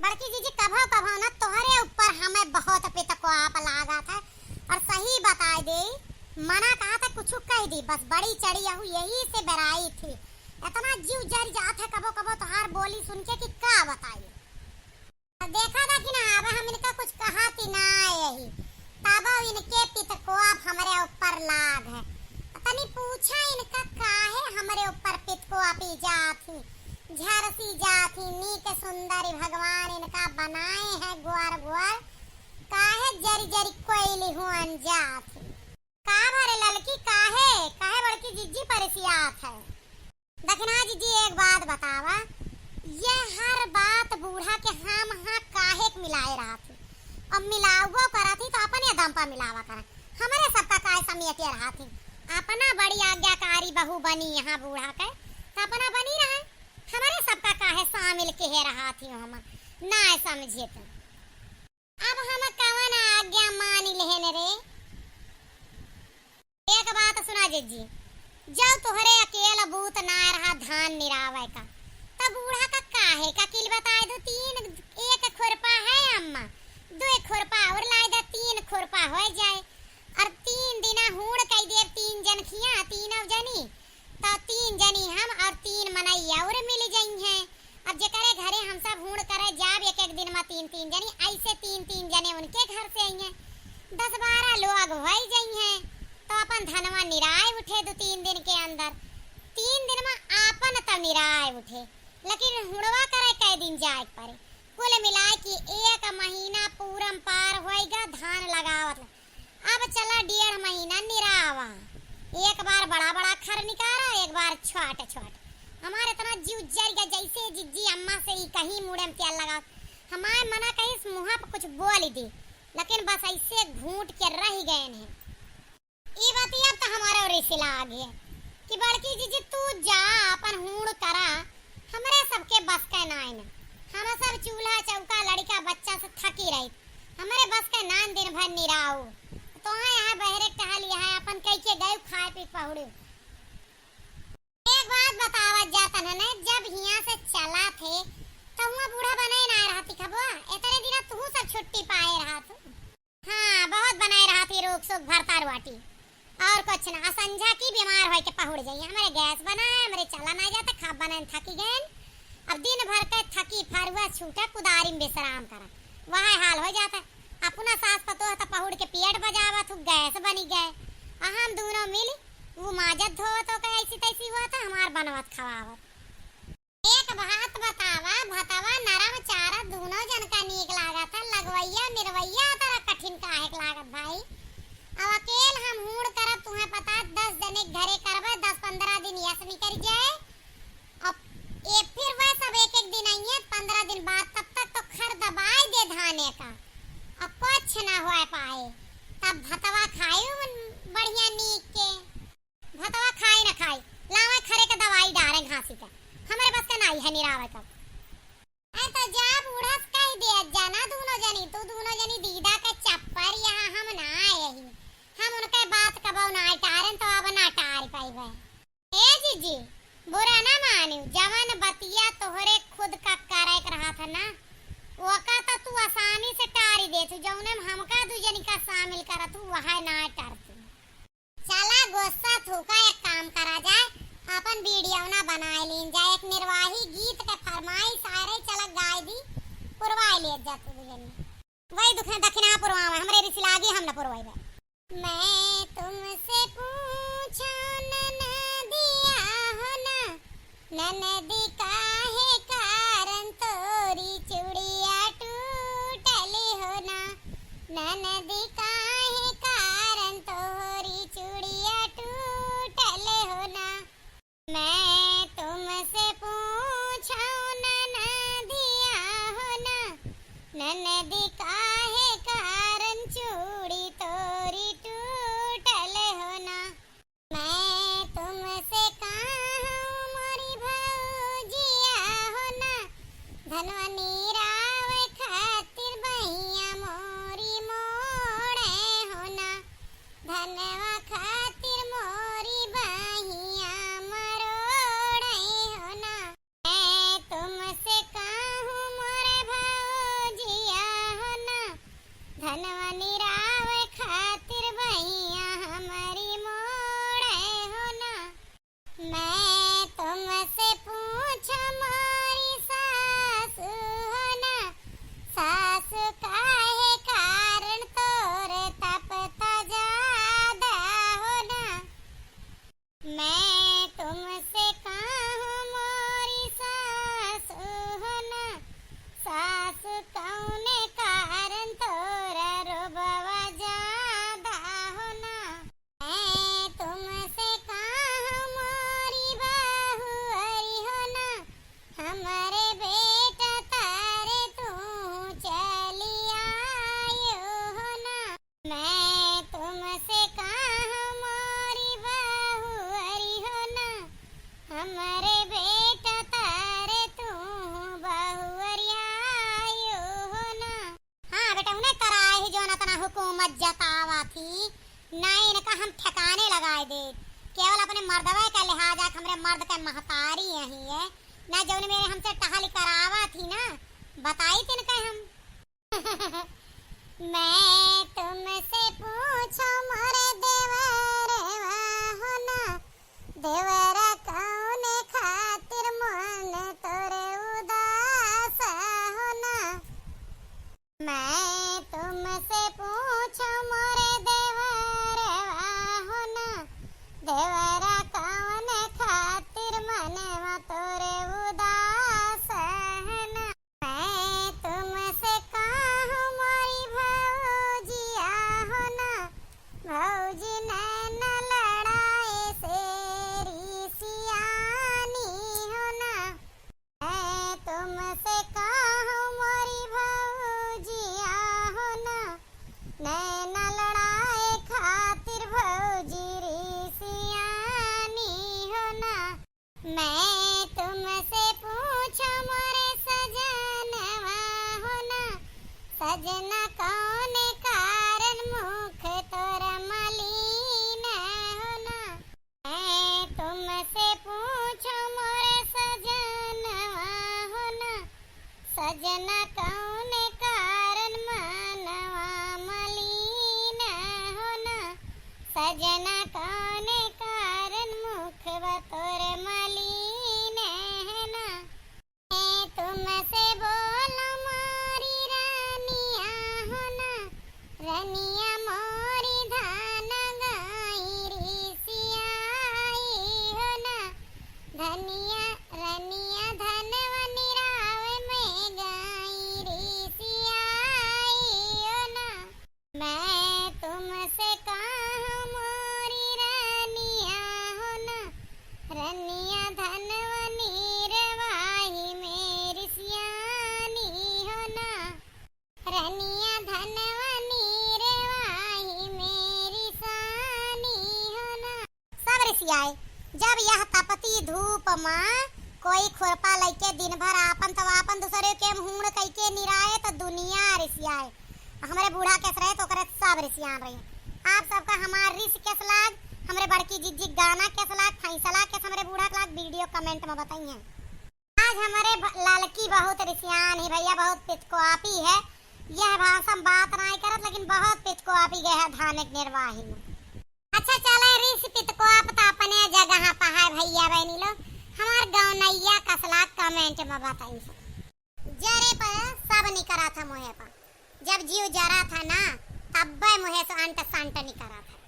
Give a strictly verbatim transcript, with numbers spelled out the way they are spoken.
बड़की जीजी, कभो कभो न तोहरे ऊपर हमें बहुत पितकुआप लागत है। और सही बताए देई, मना कहत है कुछ कह दी, बस बड़ी चढ़ी अहू यही से बेराई थी। इतना जीव जर जात है कबो कबो तोहार बोली सुन के कि का बताई। देखा था कि ना, अब हम इनका कुछ कहत ही ना यही, तब इनके पितकुआप हमरे ऊपर लाग है। तनी पूछा इनका काहे हमरे ऊपर पितकुआपी जात ही, झरसी जात ही, नीक सुंदर भगवान इनका बनाए हैं ग्वार ग्वार, काहे जरी जरी कोइली हुअन जात ही। का भरे ललकी, काहे, काहे बड़की जिज्जी परिसियात है? दखिना जिज्जी, एक बात बतावा, ये हर बात बूढ़ा के हम हाँ काहे के मिलाए रहत ही? अब मिलावो करत ही तो अपने दम पर मिलावा करा, हमरे सबका काहे समेटे रहत ही? अपना बड़ी आज्ञाकारी बहू बनी यहाँ बूढ़ा के, तो अपना बनी रहे, हमरे सबका काहे शामिल किहे रहत ही? हम ना समझे तो। अब हम कवन आज्ञा मानि लेहेन रे? एक बात सुना जिज्जी, जब तोहरे अकेल बूत ना रहा धान निरावे का, तब बूढ़ा का काहे का किल बताए दो? तीन, एक खुरपा है अम्मा, दो खुरपा और लाए दे, तीन खुरपा हो जाए, और तीन दिना हूड़ कई देब, तीन जन खिया, तीनों जनी, तो तीन जनी हम और तीन मनई और मिल जइहें। अब जेकरे घरे हम सब हूड़ करे जाब एक एक दिन में तीन तीन जनी, ऐसे तीन तीन जने उनके घर से अइहें, दस बारह लोग होइ जइहें, तो अपन धनवा निराय उठे दो तीन दिन के अंदर। तीन दिन में आपन तो निराय उठे, लेकिन हुड़वा करे कै दिन जाए के पड़े। कुल मिलाए कि एक महीना पूरम पार होइगा धान लगावत। अब चला डेढ़ महीना निरावा, एक बार बड़ा बड़ा खर निकारा, एक बार छोट छोट। हमार इतना जीव जर गया, जैसे जिज्जी अम्मा से ही कहीं मुड़े में तेल लगा। हमार मना कहीं मुँह पर कुछ बोल दी, लेकिन बस ऐसे घूट के रह गए हैं। ई बतिया तो हमारे रिसिला गए कि बड़की जिज्जी तू जा अपन हूड़ करा, हमरे सबके बस के नाइन। हम सब चूल्हा चौका लड़का बच्चा से थकी रही, हमरे बस के नाइन दिन भर निराऊ। तो हाँ यहाँ बहरे टहल यहाँ अपन कई के गए खाए पी पहुड़े। एक बात बतावत जात है ना, जब हियाँ से चला थे तो हुआ बूढ़ा बने ना रहती खबुआ, इतने दिन तू सब छुट्टी पाए रहा तू। हाँ, बहुत बनाए रहत ही रोग सोग भरता रोटी। और कुछ ना, असंझा की बीमार होए के पहुड़ जाइए। हमरे गैस बनाए, हमरे चला ना जाता, खाब बनाए थकी गए। अब दिन भर के थकी फरुआ छूटे, कुदारी में विश्राम करा, वह हाल हो जाता। अपना सास पतोह तो पहुड़ के पेट बजावत हूँ, गैस बनी गए। आ हम दोनों मिल वो माजत धोवत हो के ऐसी तैसी हुआ था, हमार बनवत खवावत। एक बात बतावा, भतवा नरम चारा दूनो जन का नीक लागत है, लगवैया मिरवैया तोरा कठिन काहे के लागत भाई? अब अकेल हम हूड़ करब, तुहें पता दस जने के घरे करबे, दस पन्द्रह दिन यस निकल जाए। अब ये फिर वह सब एक एक दिन आइए, पन्द्रह दिन बाद, तब तक तो खर दबाए दे धाने का, अब कुछ ना हो पाए। तब भतवा खाए बढ़िया नीक के। भतवा खाई न खाई, लावे खरे के दवाई डारे घासी के। हमरे बस के नाई है निरावे का। ऐ तो जा बूढ़ा से कह दिया जाना दूनो जनी, तू दूनो जनी दीदा के चप्पर, यहाँ हम ना आए ही। हम उनके बात कबो ना टारेन तो अब ना टार पाइबे। ए जीजी, बुरा ना मानियो, जवन बतिया तोहरे खुद का करे के रहा था ना, ओका तो तू आसानी से टारी देतू, जौने में हमका दू जनी का शामिल करत हूँ, वह ना टारतू। चला गुस्सा थूका, एक काम करा जाए, अपन वीडियो ना बनाए लीन जाए, एक निर्वाही गीत के फरमाइश आ रही, चला गाय दी, पुरवाए ले जात बुझनी। वही दुख है दखिना पुरवावे, हमरे रिस लागी हम न पुरवाइबे। मैं तुमसे पूछा ननदिया हो ना, ननदी काहे कारण तोरी चूड़िया टूटल हो ना, ननदी काहे कारण तोरी चूड़िया टूटल हो ना। मैं तुमसे पूछा ननदिया हो ना, ननदी काहे कारण चूड़ी तोरी टूटल हो ना। मैं तुमसे कहूँ मोरी भौजिया हो ना, धनवा निरावे खातिर बहिया मोरी मोड़े हो ना, धनवा खातिर मोरी बहिया मरोड़े हो ना। मैं तुमसे कहूँ मोरे मनवा निरावे खातिर बहिया हमरी मोड़े हो ना। मैं तुमसे पूछो मोरी सासु हो ना, सासु काहे कारण तोर तपता ज्यादा हो ना। मैं तुमसे कहूँ मोरी सासु हो ना, सासु कौने कारण तोरा रोबवा ज्यादा हो ना। मैं तुमसे कहूँ मोरी बहुअरी हो ना, हमरे बेटा तारे तू चली आयो हो ना। मैं तुमसे कहूँ मोरी बहुअरी हो ना, हमरे बेटा तारे तू बहुअरी आयो हो ना। हाँ बेटा, उन्हें कराए ही जौन अतना हुकूमत जतावा थी, ना इनका हम ठिकाने लगाए दे। केवल अपने मर्दवे का लिहाज है, हमरे मर्द के महतारी यही है, ना जौन मेरे हमसे टहल करावा थी ना, बताई थी इनके हम। मैं तुमसे पूछो मोरे देवरवा हो ना, देवरा कौने खातिर मन तोरे उदास हो ना। मैं तुमसे पूछो मोरे देवरवा हो ना, देवरा कौने खातिर मनवा तोरे उदास है ना। मैं तुमसे कहूँ मोरी भौजिया हो ना, भौजी नैन लड़ाए से रिसियानी हो ना। मैं तुमसे कहूँ मोरी भौजिया हो ना, नैन लड़ाए खातिर भौजी रिसियानी हो ना। मैं तुमसे पूछो मोरे सजनवा हो ना, सजना कौने कारण मुख तोर मलिन हो ना। मैं तुमसे पूछो मोरे सजनवा हो ना, सजना कौने कारण मनवा मलिन हो ना, सजना कौने कारण मुखवा तोर मलिन है ना। मैं तुमसे बोलो मोरी रानिया हो ना, रनिया मोरी धान गाई रिसियाई हो ना, धनिया रनिया धनवा निरावे में गाई रिसियाई हो ना। मैं तुमसे कहूँ मोरी रनिया हो ना, रनिया धनवा निरवाही में रिसियानी हो ना, रनिया धनवा निरवाही में रिसियानी हो ना। सब रिसियाए। जब यह तपती धूप मा कोई खुरपा लइके दिन भर आपन तउ आपन दूसरे के मुँह कइके निराए त दुनिया रिसियाए। हमरे बूढ़ा केस रहे त ओकरे सब रिसियान रहे। आप सबका हमार रिस केस लाग, हमरे बड़की जिज्जी गाना केस लाग, फैसला केस हमरे बूढ़ा के लाग, video comment मा बताइए। आज हमरे भ-, ललकी बहुत रिसियान ही भइया, बहुत पितकोआपी है। यह भाषा में बात नाई करत, लेकिन बहुत पितकोआपी गए है धान के निर्वाही में। अच्छा चले, रिस पितकोआप त अपने जगह पर है भइया बहनी लोग। हमार गौनैया कसला comment में बताई सब। जरे पर सब निकरा था मोहे पर। जब जीव जरा था ना, तब्बे मुहे से अंट संट निकरा था।